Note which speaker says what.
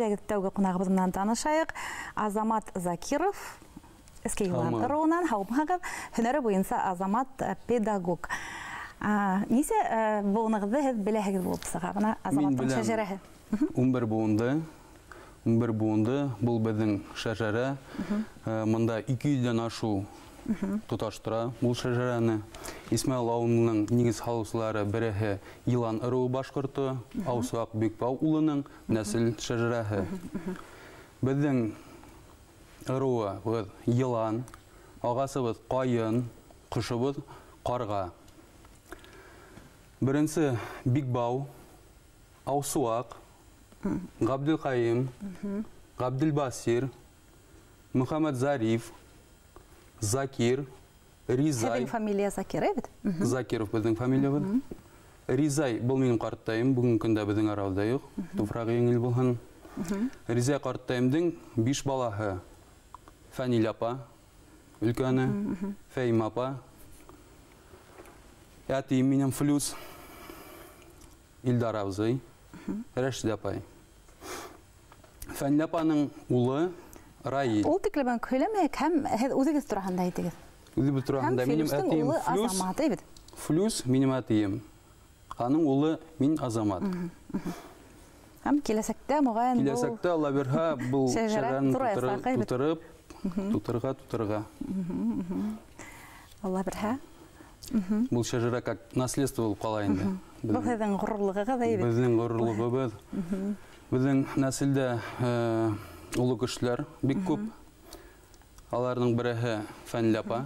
Speaker 1: Әйҙәгеҙ, тәүге ҡунағыбыҙ менән танышайыҡ. Азамат Закиров, Эске Йылан ырыуынан. Һаумыһығыҙ! Һөнәре буйынса Азамат педагог. Нисә быуынығыҙҙы һеҙ беләһегеҙ булып сыға? Бына Азаматтың шәжәрәһе.
Speaker 2: 11 быуынды. 11 быуынды. Был беҙҙең шәжәрә. Мында 200-дән ашыу тоташтыра был шәжәрәне. Исмәғил ауылының нигеҙ һалыусылары береһе Йылан ырыуы башҡорто, Аусуаҡ Бикбау улының нәҫел шәжәрәһе. Беҙҙең ырыуыбыҙ йылан, ағасыбыҙ ҡайын, ҡошобоҙ ҡарға. Беренсе Бикбау, Аусуаҡ, Ғабделҡайым, Ғабделбасир, Мөхәммәт Зариф, Закир, Ризай.
Speaker 1: Һеҙҙең фамилия Закир, бит?
Speaker 2: Закиров беҙҙең фамилиябыҙ. Ризай был минең ҡарттайым, бөгөнгө көндә беҙҙең арабыҙҙа юҡ. Тупрағы еңел булһын. Ризай ҡарттайымдың 5 балаһы. Фәнил апа, өлкәне, Фәйим апа, әтейем минең Флюс, Илдар абзый, Рәшид апай. Фәнил апаның улы Раил.
Speaker 1: Ул тиклем һөйләмәйек, һәм һеҙ үҙегеҙ тураһында әйтегеҙ.
Speaker 2: Үҙебеҙ тураһында. Минең әтейем Флюс. Флюс минең әтейем. Аның улы мин Азамат.
Speaker 1: Һәм киләсәктә моғайын был
Speaker 2: киләсәктә Алла бирһә был шәжәрәне тутырып, тутырға.
Speaker 1: Алла бирһә.
Speaker 2: Был шәжәрә как наследство булып ҡала инде.
Speaker 1: Был һеҙҙең ғорурлығығыҙ, әйбит.
Speaker 2: Беҙҙең ғорурлығыбыҙ. Беҙҙең нәҫелдә оло кешеләр бик күп. Аларның береһе Фәнил апа.